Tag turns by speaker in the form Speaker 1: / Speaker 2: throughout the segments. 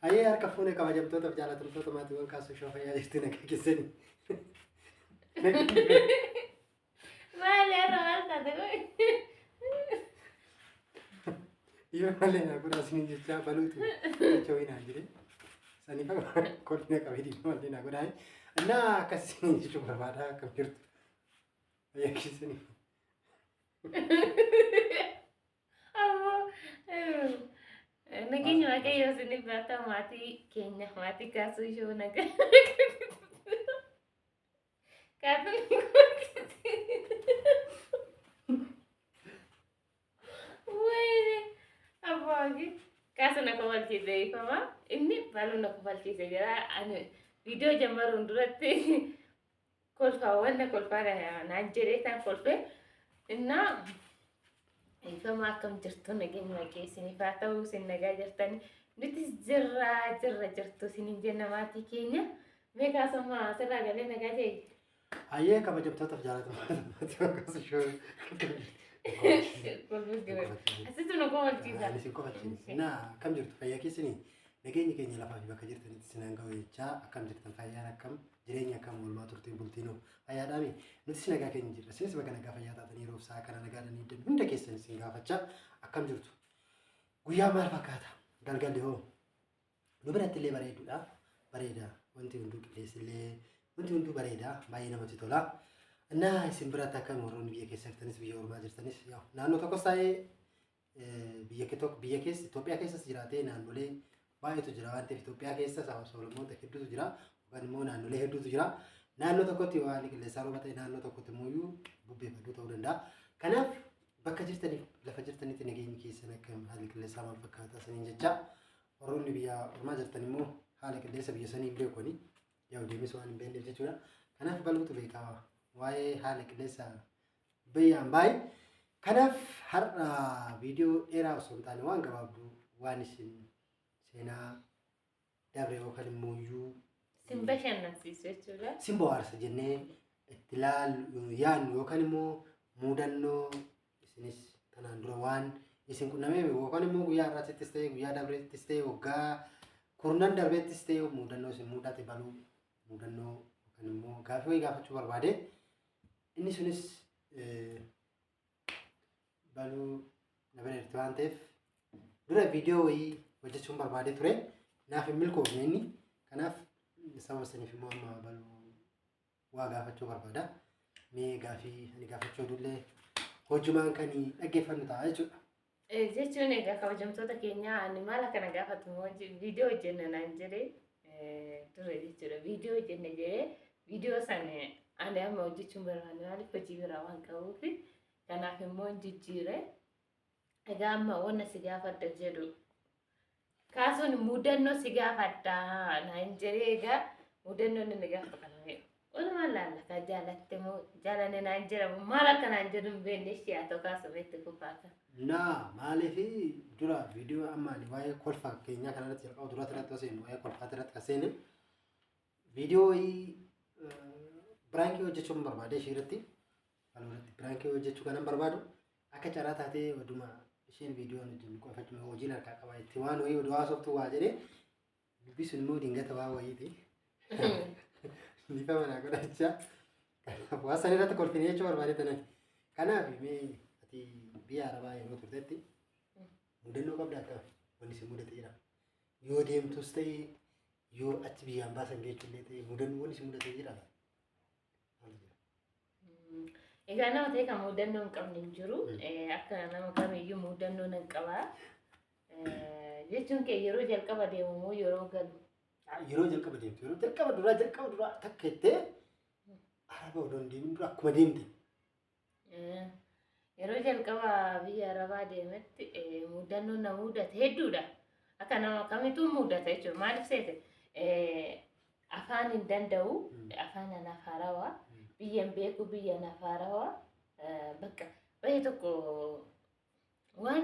Speaker 1: Hayyee, harka fuune kabajamtootaaf jaalatamtoota maatiiwwan Kaasuu Show, fayyaa jirtu, nagaa keessanii?
Speaker 2: Maali, har'a maal taate kun?
Speaker 1: Yoo malee naa godhaa isiniin jechaa baluutu jecha wayii naan jedhee. Saniif kolfina qabee dhiifama malee naa godhaa. Innaa akkas isiniin jechuu barbaada. Akkam jirtu? Fayyaa keessanii?
Speaker 2: Ammoo nageenya Waaqayyoo isiniif haa ta'u, maatii keenya, maatii Kaasuu Show, nagaa. Kaasuun wayne abbaa kaasu na kofalchiise, ifama inni baluu na kofalchiise jira. Ani viidiyoo jammaruun duratti kolfaa wanna kolfaa naan jedhee tan kolfe. Innaa ifama, akkam jirtu? Nageenya Waaqayyoo isiniif haa ta'u. Isin nagaa jirtan, nutis jirra, jirra jirtu isiniin jenna, maatii keenya. Mee kaasummaa asirraa galee nagaa ta'e.
Speaker 1: Hayyee, kabajamtootaaf jaalatamtoota maatiiwwan Kaasuu Show, akkam jirtu?
Speaker 2: Asitti nu kofalchiisa.
Speaker 1: Ani isin kofalchiisa. Innaa akkam jirtu, fayyaa keessanii? Nageenyi keenya lafaa fi bakka jirtanitti isin ga'u jechaa, akkam jirtan? Fayyaan akkam? Jireenya akkam? Oolmaa turtiin bultiinoo fayyaadhaami? Nutis nagaa keenya jirra. Isinis bakka nagaa fayyaa taatan yeroof sa'a kana nagaadhaan eegdan hunda keessan isin gaafachaa, akkam jirtu? Guyyaa maal fakkaata? Galgalli hoo? Nu biratti illee bareedudha. Bareeda. Wanti hunduu, qilleensi illee, wanti hunduu bareeda. Baay'ee namatti tola. Innaa isin biratti akkam? Warroonni biyya keessa jirtanis, biyya ormaa jirtanis, naannoo tokkos taa'ee biyya tokko, biyya keessa, Itoophiyaa keessas jiraatee, naannolee baay'eetu jira waan ta'eef, Itoophiyaa keessa sababa sablammoota hedduutu jira yookaan immoo naannolee hedduutu jira. Naannoo tokkotti yoo haalli qilleensaa rooba ta'e, naannoo tokkotti immoo bubbee baduu ta'uu danda'a. Kanaaf bakka jirtaniif lafa jirtanitti nageenyi keessan akkam, haalli qilleensaa maal fakkaata isiniin jecha, warroonni biyya ormaa jirtan immoo haala qilleensa biyya sanii hin beekani. Yaa deemis waan hin beekneef jechuudha. Kanaaf bal'uutu beekaa waa'ee haala qilleensa biyyaan baay'ee. Kanaaf har'a viidiyoo dheeraa osoo hin taane waan gabaabduu, waan isin seenaa dabre yookaan immoo iyyuu
Speaker 2: sin bashannansiisu jechuudha.
Speaker 1: Sin bohaarsa jennee itti ilaallu yaadnu yookaan immoo mudannoo isinis kanaan dura waan isin qunnamee yookaan immoo guyyaa har'aattis ta'e, guyyaa dabreettis ta'e, waggaa kurnan darbeettis ta'e, mudannoo isin mudate baluu mudannoo yookaan immoo gaafii wayii gaafachuu barbaade. Inni sunis baluu na bira jirti waan ta'eef, dura viidiyoo wayii hojjechuun barbaadee ture, naaf hin milkoofne inni. Kanaaf sababa saniif immoo amma baluu waa gaafachuu barbaada. Mee gaafii ani gaafachuu odullee hojumaan kan dhaggeeffannu ta'a jechuudha.
Speaker 2: Jechuun egaa kabajamtoota keenya, ani maal akkana gaafatu, viidiyoo hojjenna naan jedhee dura jechuudha. Viidiyoo hojjenna jedhee, viidiyoo sana ani amma hojjechuun barbaanne, maaliif hojii biraa waan qabuuf, kanaaf immoo hin jijjiire. Egaa amma wanna si gaafadha jedhu kaasuun mudannoo si gaafadha naan jedhee, egaa mudannoo inni gaafatu kana walumaan laalla. Kan jaalatte moo jaalanne naan jedhamu, maal akka naan jedhu hin beekne. Ishee haa ta'u, kaasuma itti kufaata.
Speaker 1: Naa maaliif dura viidiyoo amma ani waa'ee kolfa keenyaa kanarratti jalqaba duraatti irratti seenu, waa'ee kolfaati irratti kan seene, viidiyoo wayii prankii hojjechuun barbaade ishee irratti, baluu irratti prankii hojjechuu kanan barbaadu, akka carraa taatee oduma isheen viidiyoon hojjennu qofachuma hojiin harkaa qaba itti waan wayii oduu haasoftu waa jedhee, dubbi sun immoo dingata waa wayiiti. Nifa manaa godhachaa. Kanaaf waan san irratti kolfine jechuu barbaade tanan. Kanaaf mee ati biyya Arabaa yeroo turtetti mudannoo qabda akka wanni si mudate jira? Yoo deemtus ta'e, yoo achi biyyaan baasan geechullee ta'e, mudannoo wanni si mudate jira? Maaltu jira?
Speaker 2: Egaa nama ta'e kan mudannoo hin qabne hin jiru. Akka nama kamiyyuu mudannoo nan qaba. Jechuun kee yeroo jalqaba deemu moo yeroo galu?
Speaker 1: Yeroo jalqaba deemtu, yeroo jalqaba duraa, jalqaba duraa takka jettee Araba odoo hin deemin dura akkuma deemte.
Speaker 2: Yeroo jalqaba biyya Arabaa deemetti mudannoon na mudate hedduudha. Akka nama kamituu mudata jechuudha. Maaliif seete, afaan hin danda'u, afaan anaaf haarawaa, biyya hin beeku, biyya anaaf haarawaa. Bakka baay'ee tokko waan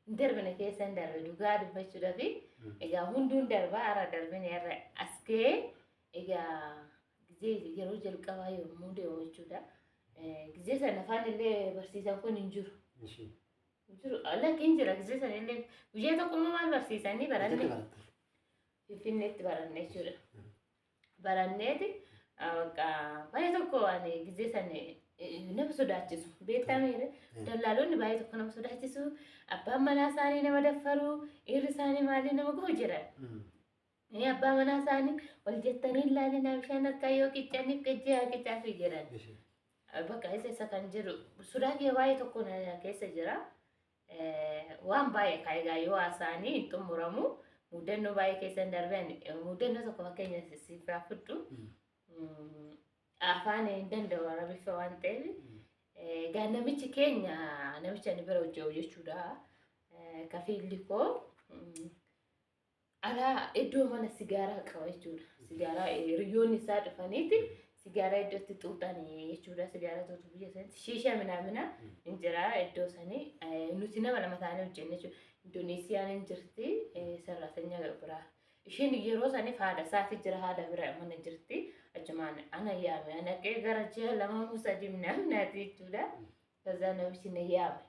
Speaker 2: hin darbine keessa hin darbe dhugaa dubbachuudhaaf. Egaa hunduun darbaa har'a darbine har'a as ga'ee. Egaa gizee yeroo jalqabaa yommuu deemu jechuudha. Gizee sana afaan illee barsiisan kun hin jiru. Hin jiru. Lakki, hin jira gizee sana illee, guyyaa tokko immoo maal barsiisanii baranne.
Speaker 1: Eessatti baratte?
Speaker 2: Finfinneetti baranne jechuudha. Baranneeti bakka baay'ee tokko ani gizee san nama sodaachisu beektaa miire dallaalonni baay'ee tokko nama sodaachisu abbaan manaa isaanii nama daffaru dhiirri isaanii maalii nama gohu jiran. Abbaa manaa isaanii wal jettanii ilaalinaa bishaan harkaa yoo qiccaniif qijjee haa qicaafi jedhan. Bakka isa kan jedhu sodaa kee baay'ee tokko na keessa jira. Waan baay'ee kaayigaa yoo haasa'anii hin xumuramu. Mudannoo baay'ee keessa hin darbeen mudannoo tokko fakkeenya siif haa fudhu. Afaan hin danda'u Arabiffa waan ta'eef. Egaa namichi keenya namicha ani bira hojjetu jechuudha. Kafiilli koo alaa iddoo mana sigaaraa qaba jechuudha. Sigaaraa hiriyoonni isaa dhufaniiti sigaaraa iddootti xuuxanii jechuudha. Sigaaraa xuuxu biyya sanitti shiisha minaamina hin jira iddoo sanii. Nuti nama lama taanee hojjenne jechuudha. Indoneesiyaan hin jirti sararaasanya biraa. Isheen yeroo saniif haadha isaati jira haadha bira mana jirti. Achumaan ana yaame ana qe'ee gara ji'a lama moo sadii minaaminaati jechuudha. Kaza namichi na yaame.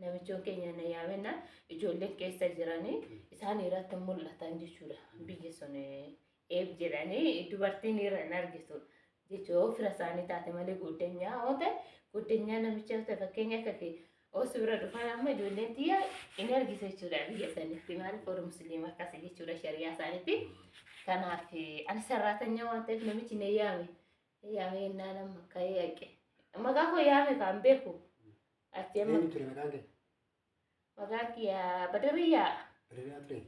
Speaker 2: Namichoon keenya na yaamena ijoolleen keessa jiranii isaan irratti mul'atan jechuudha. Biyyi sun eeb jedhanii dubartiin irra hin argitu jechuudha. Fira isaanii taate malee guddinyaa yoo ta'e guddinyaa namicha yoo ta'e fakkeenya akka kee osoo bira dhufan amma ijoolleen tiyya hin argitu jechuudha biyya sanitti maaliif warra musliima akkasii jechuudha shari'aa isaaniitti. Kanaaf ani sarraatanyaa waan ta'eef namichi na yaame. Yaame yennaan amma ka'ee haqe. Maqaa koo yaame kan beeku. Achi amma
Speaker 1: Eenyu ture maqaan kee?
Speaker 2: Maqaan kiyya Badariyyaa.
Speaker 1: Badariyaa ture.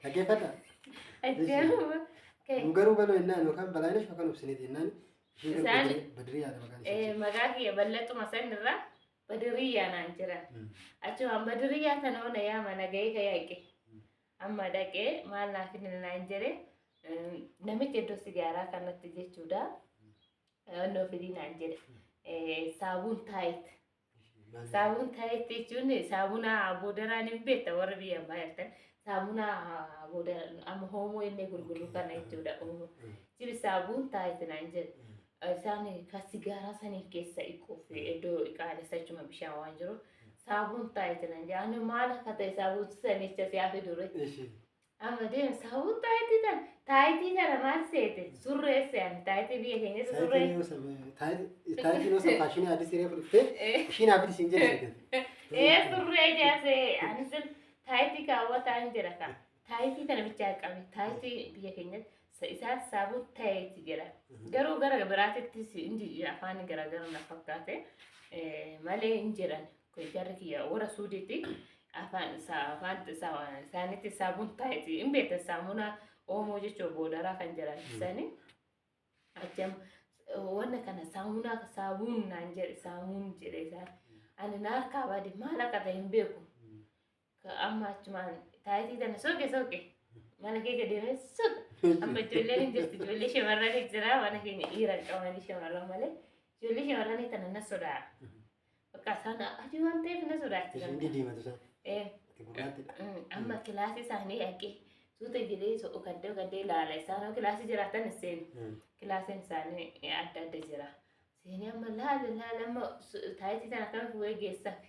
Speaker 1: Dhaggeeffadha.
Speaker 2: Achi amma ka'e.
Speaker 1: Nu garuu baloo jennaan yookaan balaanesh yookaan obsineeti jennaan isheen garuu Badariyaadha maqaan ishee.
Speaker 2: Maqaa kiyya bal'axuma sanirra Badariyyaa naan jiran. Achumaan Badariyyaa tana ona yaama nagahee ka'ee haqe. Amma dhaqee maal naaf hin naan jedhe namichi iddoo sigaaraa kanatti jechuudha. Onnoo fidii naan jedhe. Saabuun taayit. Saabuun taayit jechuun saabuna boodaraan hin beekta warri biyya ammaa jirtan. Saabuna boodaraan amma hoomoo inni gurguru kana jechuudha. Jibi saabuun taayit naan jedhe. Isaan kan sigaaraa sanii keessa dhiquuf iddoo qaanessa jechuudha bishaan waan jiru. Saabuun taayit naan jedhe. Ani maal akka ta'e saabuun sanicha si'aa fidure. Amma deemu saabuun taayitii tana taayitii tana maal seete surree se'an taayitii biyya keenya surree.
Speaker 1: Taayitiin osoo faashinii addis hiree fudhattee ishiin hafi isin jedhe.
Speaker 2: Surree jaasee ani sun taayitii kaawwataan jira ka taayitii tana bichaa qabe taayitii biyya keenyatti isaan saabuun taayitii jedha. Garuu gara biraatittis hin jijjiira afaan garaagara na fakkaate malee hin jedhan jarri kiyya warra suudiitti. Afaan isaaniitti saabuun taayitii hin beektan saamuna oomoo jechuun boodaraa kan jedhan isaanii. Acham wanna kana saamuna saabuun naan jedhe saamuun jedhe isaan. Ani na harkaa baade maal akka ta'e hin beeku. Amma achumaan taayitii tana soqe soqe mana keessa deemee soqe. Amma ijoolleen hin jirti ijoollee shamarranii jira mana keenya dhiira qabanii shamarran malee ijoollee shamarranii tana na sodaa. Bakka isaan adii waan ta'eef na sodaachisan.
Speaker 1: Isheen didiimatu isaan. Gurraattidha.
Speaker 2: Amma kilaasii isaanii dhaqee suuta jedhee so'u kaddee kaddee ilaala. Isaan kilaasii jiraatan seenu. Kilaasiin isaanii adda adda jira. Seenee amma laala laala amma taayitii sana akkami fuudhee geessaaf.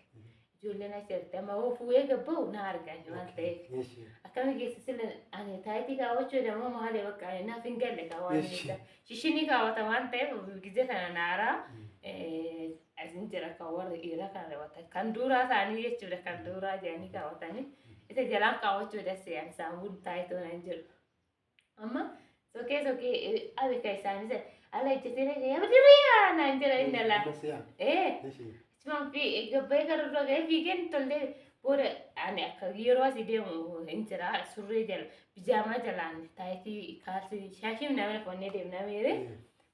Speaker 2: Ijoolleen achi jirti. Amma hoo fuudhee gabba'u na argan waan ta'eef. Akkami geessa sila ani taayitii kaawwachuu jedhamu maali bakka naaf hin galle kaawwaan. Shishinii kaawwata waan ta'eef gizee kana naaraa. Asin jira kan warri dhiiraa kan raawwatan kan duraa isaanii jechuudha kan duraa jedhanii kaawwatanii isa jalaan kaawwachuu dasee ani saamuun taayitoo nan jedhu. Amma sokee sokee abika isaanii ala ejjatee dhaqee abdiriyaa naan jedha inni ala. Achumaan fi gabbayee kan irra ga'ee fiigeen tollee booda ani akka yeroo asii deemu hin jira surree jala bijaamaa jalaan taayitii kaalsii shaashii namni fonnee deemna meeree.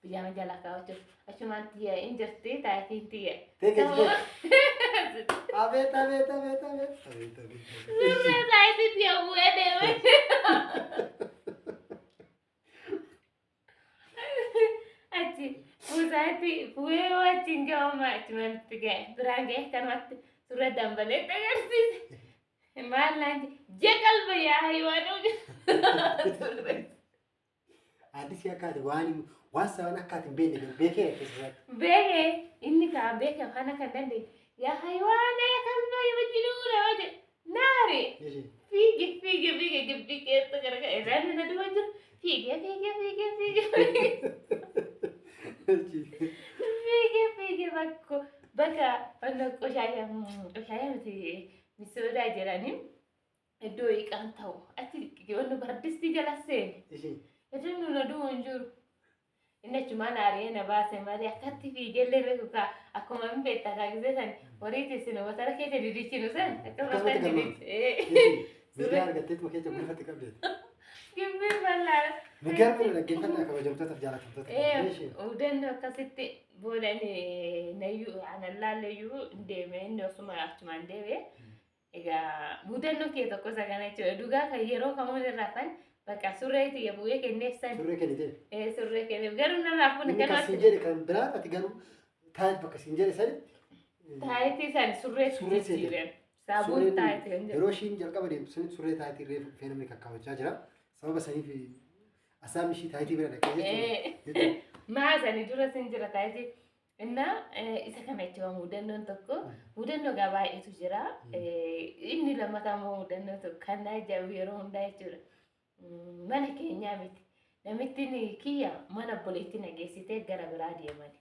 Speaker 2: Bijama jala kaawwachuuf achumaan tiyya hin jirti taayitiin tiyya.
Speaker 1: Abeet abeet abeet abeet. Abeet abeet.
Speaker 2: Surree taayitii tiyya bu'ee deeme. Achi buusaatti bu'ee wajjin ga'uma achumatti ga'e biraan ga'e kanumatti surree dambalee agarsiise. Maal naan jedhe qalba yaa hayiwaan
Speaker 1: Addisii akka ati waan waan saban akka ati hin beekne beekee keessa isaatti.
Speaker 2: Beekee inni kaa beekee afaan akka hin dandeenye yaa hayiwaana yaa kalba yoo jiruudha yoo jedhe naare. Fiigee Fiige fiige fiige gibbii keessa gargar irraan na duba jiru fiige fiige fiige fiige fiige fiige bakko bakka wanna qoshaasha qoshaasha miti misoodaa jedhanii iddoo hiiqaan ta'u achi wanna bardistii jala seene. Iddoon nu na duba hin jiru. Inni achumaan aari'ee na baase malee akkatti fiigellee beeku kaa akkuma hin beektaa kaa gisee san horiitti isin watara keessa didichinu san
Speaker 1: akkasumatti
Speaker 2: akkasumatti
Speaker 1: galmaan.
Speaker 2: didichi.
Speaker 1: Miidiyaa argatteetuma keessa gulfatti qabdeet.
Speaker 2: Gibbiin bal'aadha.
Speaker 1: Migarmi dhaggeeffannaa kabajamtootaaf jaalatamtoota.
Speaker 2: Mudannoo akkasitti booda inni nayyuu anallaalleyyuu deeme inni osuma achumaan deeme. Egaa mudannoo kee tokko isa kana jechuudha. Dhugaa kan yeroo kamuu irraa fan bakka surree tiyya bu'ee kenneef san
Speaker 1: Surree kennitee.
Speaker 2: Surree kenneef garuu narraa fuune
Speaker 1: Inni kan siin jedhe kan biraa ati garuu taa'e bakka siin jedhe sani.
Speaker 2: Taayitii san surree
Speaker 1: Surree seete.
Speaker 2: jijjiiran. Saabuun
Speaker 1: Surreen
Speaker 2: taayitii kan jedhu.
Speaker 1: yeroo ishiin jalqaba deemtu sanitti surree taayitii reefu dhufee namni kakkaawwachaa jira. Sababa saniif asaamni ishii taayitii bira dhaqee jechuudha.
Speaker 2: Maa sani dura sin jira taayitii. Innaa isa kana jechuudha mudannoon tokko. Mudannoo gaa baay'eetu jira. Inni lammataa immoo mudannoo tokko kan na ajaa'ibu yeroo hundaa jechuudha. Mana keenyaa miti. Namittiin kiyya mana obboleettii na geessitee gara biraa deeman.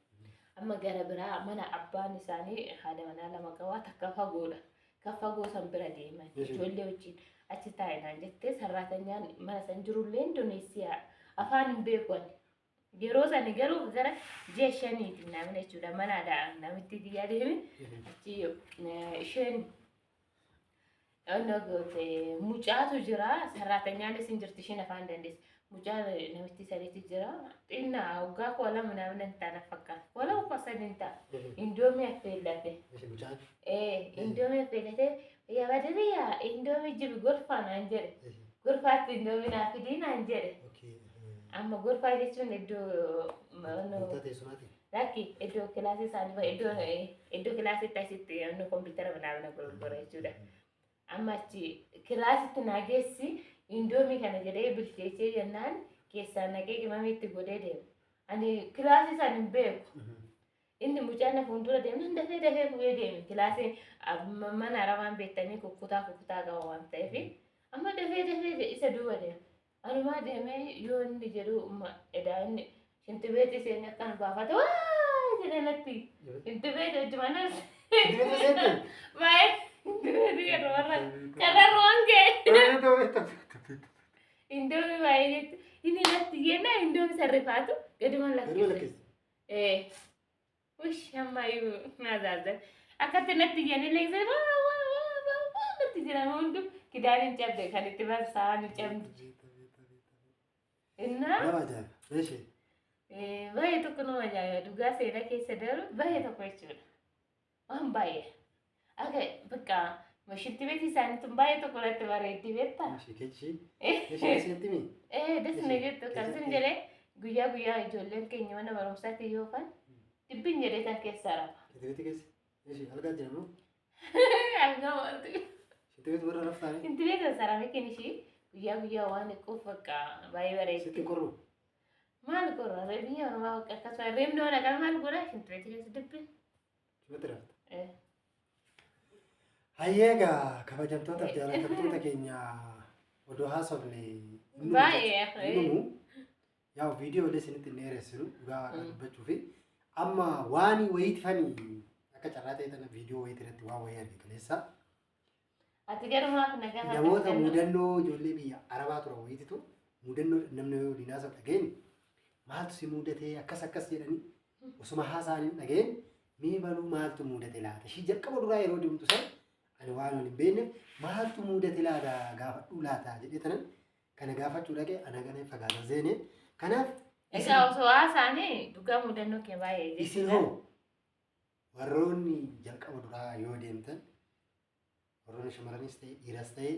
Speaker 2: Amma gara biraa mana abbaan isaanii haadha manaa lama qabaa takka fagoodha. Kan fagoo san bira deeman. Ijoollee wajjin achi taa'e naan jettee sarraatanyaan mana san jirullee Indoneesiyaa afaan hin beeku ani. Yeroo sani garuu gara ji'a shaniiti namni jechuudha mana namitti xiyyaa deeme achi isheen onnoo goote mucaatu jira sarraatanyaanis hin jirti isheen afaan dandeessi. Mucaa namitti sadiitu jira xinnaa waggaa 12 namni hin taane fakkaata 12 kudha 3 hin ta'a. Indoomii affeellate.
Speaker 1: Mucaan.
Speaker 2: Indoomii affeellate yaa badiriyaa indoomii jibi gorfaa naan jedhe. Gorfaatti indoomii naa fidii naan jedhe. Amma gorfaa jechuun iddoo
Speaker 1: Murtaa teessumaati.
Speaker 2: Lakki iddoo kilaasii isaanii fa'a iddoo kilaasiitti asitti inni kompiitara manaa gurgura jechuudha. Amma achi kilaasitti naa geessi indoomii kana jedhee bilcheessee jennaan keessaa naqee qimamii itti godhee deema. Ani kilaasii isaan hin beeku. Inni mucaan na fuuldura deemee dafee dafee bu'ee deeme. Kilaasii mana arabaan beektanii kukkutaa kukkutaa qaba waan ta'eef amma dafee dafee isa duuba deema. Anumaa deemee yoo inni jedhu edaa inni shintibeetii seenee akkan baafate waa jedhee natti shintibeetii hojii mana
Speaker 1: Shintibeetii seente?
Speaker 2: Baay'ee shintibeetii yeroo warra karra waan ga'e. Indoomii baay'ee jechuudha. Inni natti yennaa indoomii sarrifaatu gaduma
Speaker 1: Gaduma
Speaker 2: lakkise.
Speaker 1: lakkise.
Speaker 2: Ush ammayyuu nazaazan. Akkatti natti iyyanii leeksee waa waa waa waa waa natti jiran hundu kidaan hin cabde kan itti baasaan hin cabne. Innaa
Speaker 1: Nama ajaa'iba. Eeshi.
Speaker 2: Baay'ee tokko nama ajaa'iba dhugaa seenaa keessa darbu baay'ee tokko jechuudha. Waan baay'ee. Akka bakka shinti beetii isaanii tun baay'ee tokko irratti bareeddi beektaa?
Speaker 1: Eeshi keechi. Eeshi keessatti mi?
Speaker 2: Dasna jettu kan sin jedhee guyyaa guyyaa ijoolleen keenya mana barumsaatti yoo fan dhibbiin jedhee tan keessaa rafa.
Speaker 1: Shintibeetii keessa. Eeshi algaa jira moo?
Speaker 2: Algaa maaltu?
Speaker 1: Shintibeetii warra raftaanii.
Speaker 2: Shinti beetii saraamikiin ishii guyyaa guyyaa waan dhiquuf bakka baay'ee bareeddi.
Speaker 1: Sitti hin qorru.
Speaker 2: Maal qorra biyya ormaa bakka akkasuma reemni waan akka maal godha shinti beetii keessa dibbin.
Speaker 1: Sumatti rafta. Hayyee egaa kabajamtootaaf jaalatamtoota keenya odoo haasofne
Speaker 2: Baay'ee.
Speaker 1: dhumu yaa viidiyoolee isinitti hin dheeressinu dhugaa waaqa dubbachuu fi amma waan wayiiti fani akka carraa ta'e tana viidiyoo wayiiti irratti waan wayii arge kaleessa
Speaker 2: Ati garuu maaf na gaafate?
Speaker 1: Namoota mudannoo ijoollee biyya arabaa turan wayiititu mudannoo namni waliin haasa'u dhageenye maaltu si mudatee akkas akkas jedhanii osuma haasa'anii dhageenye mee baluu maaltu mudate laata ishii jalqaba duraa yeroo deemtu san ani waan hin beekneef maaltu mudate laata gaafadhuu laata jedhee tanan kana gaafachuu dhaqee ana gana fagaata seene kanaaf
Speaker 2: Egaa osoo haasa'anii dhugaa mudannoo kee baay'ee
Speaker 1: isin
Speaker 2: jechuudha.
Speaker 1: hoo warroonni jalqaba duraa yoo deemtan warroonni shamarranis ta'e dhiiras ta'e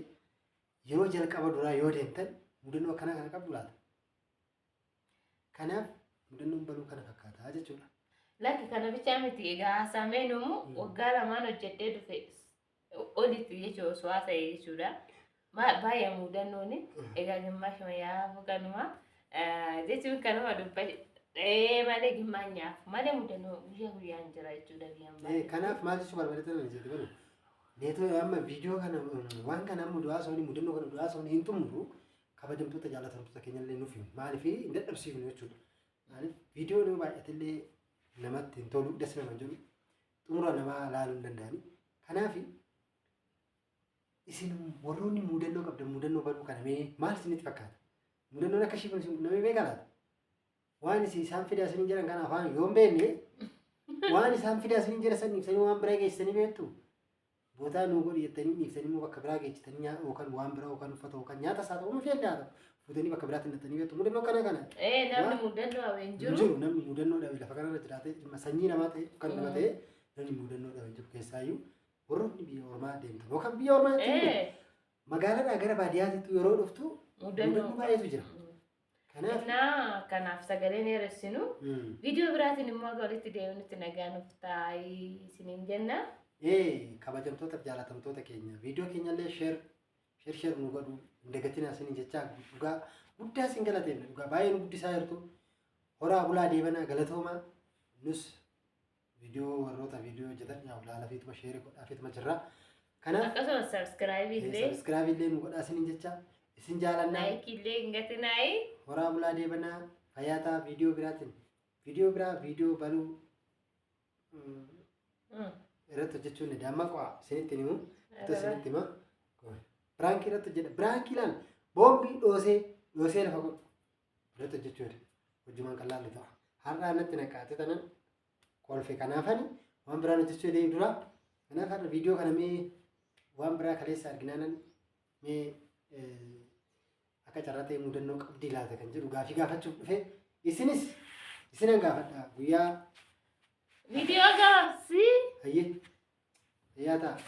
Speaker 1: yeroo jalqaba duraa yoo deemtan mudannoo akkanaa kana qabdu laata? Kanaaf mudannoon baluu kana fakkaataa jechuudha.
Speaker 2: Lakki kana bichaa miti egaa haasamee numu waggaa lamaan hojjedhee dhufe olitti jechuudha osoo haasa'e jechuudha. Baay'ee mudannoon egaa gimmaashuma yaafu kanuma jechuun kanuma dubbadhee malee gimmaan nyaafu malee mudannoo guyyaa guyyaan jira jechuudha biyyaan baay'ee.
Speaker 1: Kanaaf maal jechuu barbaadetan ani jedhu balu Neetoo amma viidiyoo kana waan kana amma du'aa soonii mudannoo kana du'aa soonii hin xumuru kabajamtoota jaalatamtoota keenya illee nuuf himu. Maaliif hin dadhabsiifnu jechuudha. Maaliif viidiyoo nama baay'atellee namatti hin tolu das nama hin jedhu xumura namaa laaluu hin danda'ani. Kanaaf isin warroonni mudannoo qabdan mudannoo baluu kana mee maal isinitti fakkaata? Mudannoon akka ishii kun isin qunnamee beekaa laata? Waan isin isaan fidaa isiniin jedhan kana afaan yoo hin beekne waan isaan fidaa isiniin jedhan san dhiiftanii waan biraa geessitanii beektu? Bootaa nuu godhi jettanii dhiiftanii immoo bakka biraa geessitanii yookaan waan biraa yookaan uffata yookaan nyaata isaa ta'uu nuuf haa ta'u fuutanii bakka biraatti naqxanii beektu. Mudannoo kana kana.
Speaker 2: Namni mudannoo dhabe hin
Speaker 1: Hin
Speaker 2: jiru.
Speaker 1: jiru namni mudannoo dhabe lafa kanarra jiraatee dhimma sanyii namaa ta'e kan nama ta'e namni mudannoo dhabe hin jiru keessaayyuu warroonni biyya ormaa deemtan yookaan biyya ormaa jechuun magaalaadhaa gara baadiyyaatti yeroo dhuftu
Speaker 2: Mudannoo
Speaker 1: mudannoo baay'eetu jira. Kanaaf
Speaker 2: Innaa kanaaf sagalee dheeressinu. Viidiyoo biraatiin immoo akka walitti deebinutti nagaa nuuf taa'ii isiniin jenna.
Speaker 1: Kabajamtoota fi jaalatamtoota keenya viidiyoo keenyallee share share share nu godhu hin dagatinaa isiniin jechaa dhugaa guddaa isin galateefna dhugaa baay'ee nu guddisaa jirtu horaa bulaa deebanaa galatoomaa nus viidiyoo warroota viidiyoo hojjetan yaa laala fiituma share godhaa fiituma jirra. Kanaaf
Speaker 2: Akkasumas subscribe illee
Speaker 1: subscribe illee nu godhaa isiniin jecha isin jaalannaa
Speaker 2: like illee hin gatinaayi.
Speaker 1: Horaa bulaa deebanaa fayyaataa viidiyoo biraatiin viidiyoo biraa viidiyoo baluu irratti hojjechuun ni damma qo'a isinitti himu itti isinitti hima prank irratti hojjedha prank ilaal boombii dhoosee dhoosee lafa godhu irratti hojjechuu jedha hojjumaan kan laallu ta'a har'aa natti naqaate tanan kolfe kanaafani waan biraan hojjechuu jedhee dura kanaaf har'a viidiyoo kana mee waan biraa kaleessa arginaanan mee akka carraa ta'e mudannoo qabdii laata kan jedhu gaafii gaafachuuf dhufe isinis isinan gaafadha guyyaa
Speaker 2: Viidiyoo gabaabsi.
Speaker 1: Hayyee fayyaa ta'a.